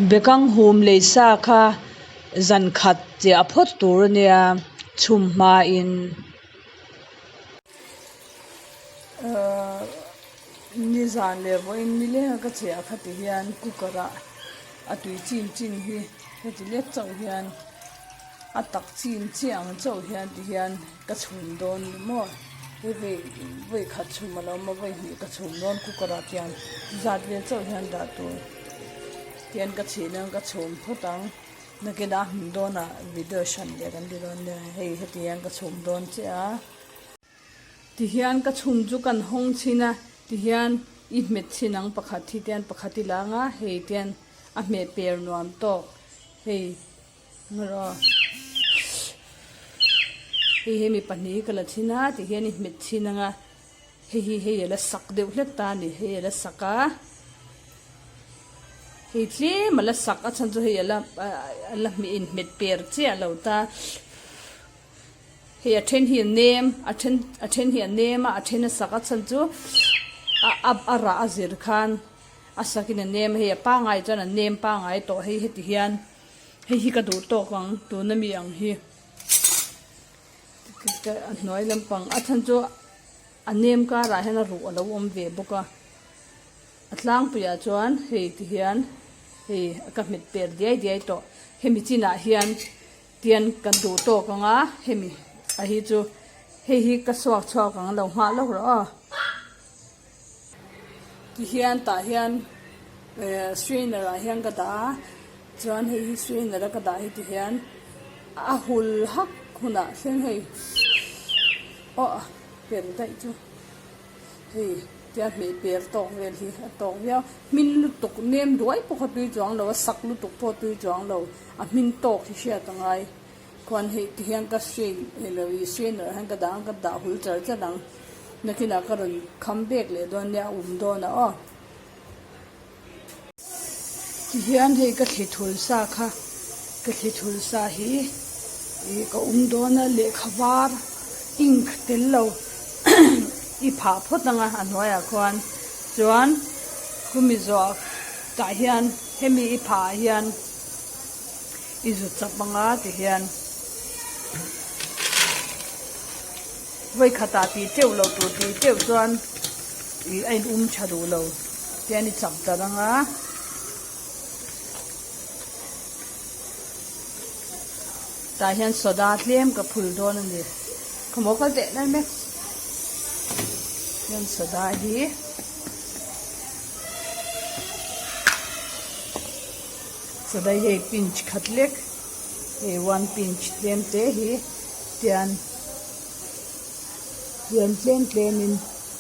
Bekang hum lei sa kha zan khat chiah phawt tur a nia chhum hmain. Ahh nizan leh vawiin nileng a ka chiah kha ti hian cooker ah a tui chin chin hi heti lek chauh hian a tak chin chiah ang chauh hian ti hian ka chhum dawn ni maw hei vawi vawi khat chhum a lo awm a vawi hnih ka chhum dawn cooker ah khian zat vel chauh hian dah tur tihian ka chhin ang ka chhum phawt ang nakinah a hmun dawnah video hran leh kan ti dawn nia hei heti hian ka chhum dawn chiah a. Tihian ka chhum chu kan hawng chhin a tihian i hmet chhin ang pakhat hi tian pakhat i lang a hei tian a hmeh per nuam tawk hei ngaw hei hemi pahnih hi ka la chhin a tihian i hmet chhin ang a hei hi hei a la sak deuh hlek ta a ni hei a la sak a hei tlem a la sak a chhan chu hei a la a la hmeh inhmet per chiah lo ta. Hei a then hi a nem a then a then hi a nem a a then a sak a chhan chu a a a rah a zir khan a sak in a nem a hei a pangai chuan a nem pangai tawh hei heti hian hei hi ka duh tawk ang tuna mi ang hi a hnuai lampang a chhan chu a nem karah hian a ruh a lo awm ve bawk a a tlangpuiah chuan hei ti hian hei ka hmet per diai diai tawh hemi chinah hian. Tian kan duh tawk ang a, hemi a hi chu hei hi ka suak chhuak ang lo nghah lawk rawh aw. Tihian tah hian eh strainer ah hian ka dah a, chuan hei hi strainer a ka dah hi tihian a hul hak hunah thleng hei aw per daih chu. Hei tia hmeh per tawk vel hi a tawk viau. Hmin lutuk nem duai pawh kha tui chuang lo a, sak lutuk pawh tui chuang lo. A hmin tawk hi hriat a ngai. Khuan hei ti hian ka strain elo i strainer ah hian ka dah ang ka dah hul char char ang. Nakinah ka rawn kham bek leh dawn nia a um dawn a aw. Tihian hei ka thli thul sa kha ka thli thul sa hi ih ka um dawn a lehkha var ink tel lo i phah phawt ang a a hnuaiah khuan chuan khumi zawh tah hian hemi i phah ah hian i zut chap ang a tihian. Vawi khatah tih teuh loh tur tih teuh chuan ih a in um tha duh lo tian i chak darh ang a. Tah hian soda tlem ka phul dawn a ni. Khawmaw kal teh lai mek. Hian soda hi soda hi hei pinch khat lek hei one pinch tlem te hi tian Tian tlem tlemin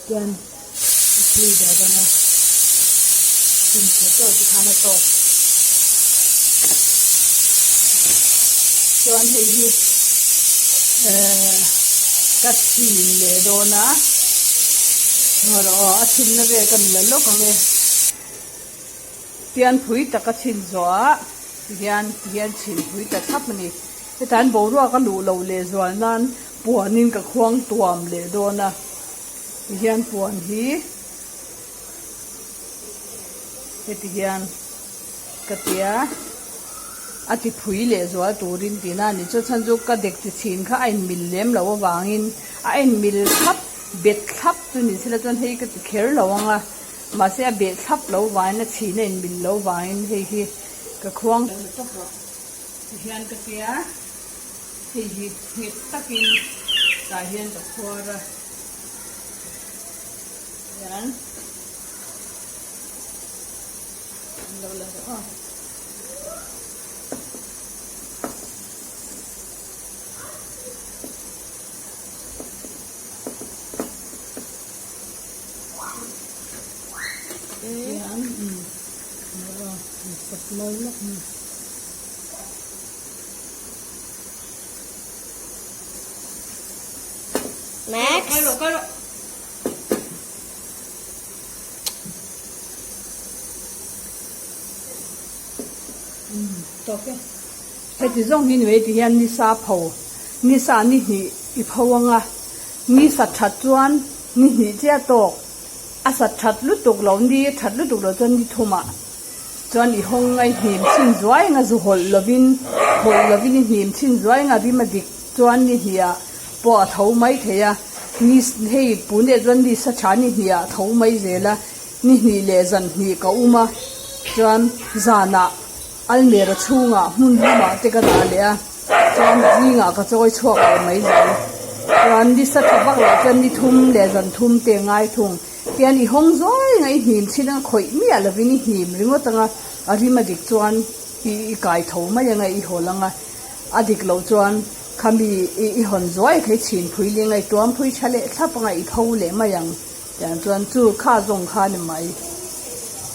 tian a thui darh ang a, chhunchhe tawk te khan a tawk. Chuan hei hi ehh ka chhin leh dawn a, ngaw aw a chhinna vel ka ni la lawk ang e. Tian phui tak a chhin zawh ah tihian tihian chhin phui ta thlap a ni. Hetah hian boruak a luh loh leh zual nan puanin ka khuang tuam leh dawn a, tihian puan hi heti hian ka tia a ti phui leh zual turin tihna a ni. Chu chhan chu ka dek chi chhin kha a inmil lem loh avangin a inmil thlap bet thlap chu ni sela chuan hei ka ti kher lo ang a. Mahse a beh thlap lo vangin a chhina in mil lo vangin hei hi ka khuang tawp rawh tihian ka tia hei hi nghet takin tah hian ka khuar a hian an lo la rawh a. Max. Heti zawng hi ni mai ti hian nisa pho nisa ni hnih i pho anga nisa that chuan ni hnih chiah tawk a sat that lutuk lo ni that lutuk lo chuan ni thumah. Chuan i hawng a i hnim chhin zuai anga zu hawlh lovin hawlh lovin i hnim chhin zuai anga rim a dik chuan ni hnih ah pawh a tho mai thei a, ni hei pune chuan ni sa tha ni hnih ah a tho mai zel a, ni hnih leh zan hnih ka um a, chuan zanah almera chhungah hmun lamah te ka dah leh a, chuan zingah ka chawi chhuak leh mai zel, chuan ni sa tha vak loh chuan ni thum leh zan thum te a ngai thung. Tian i hawng zuai anga i hnim chhin anga khawih miah lovin i hnim ringawt anga a rim a dik chuan i i kai tho mai anga i hawl anga a dik loh chuan khami i i hawn zuai kha i chhin phui ling a i tuam phui tha leh thlap anga i pho leh mai ang tiang chuan chu kha zawng kha a ni mai.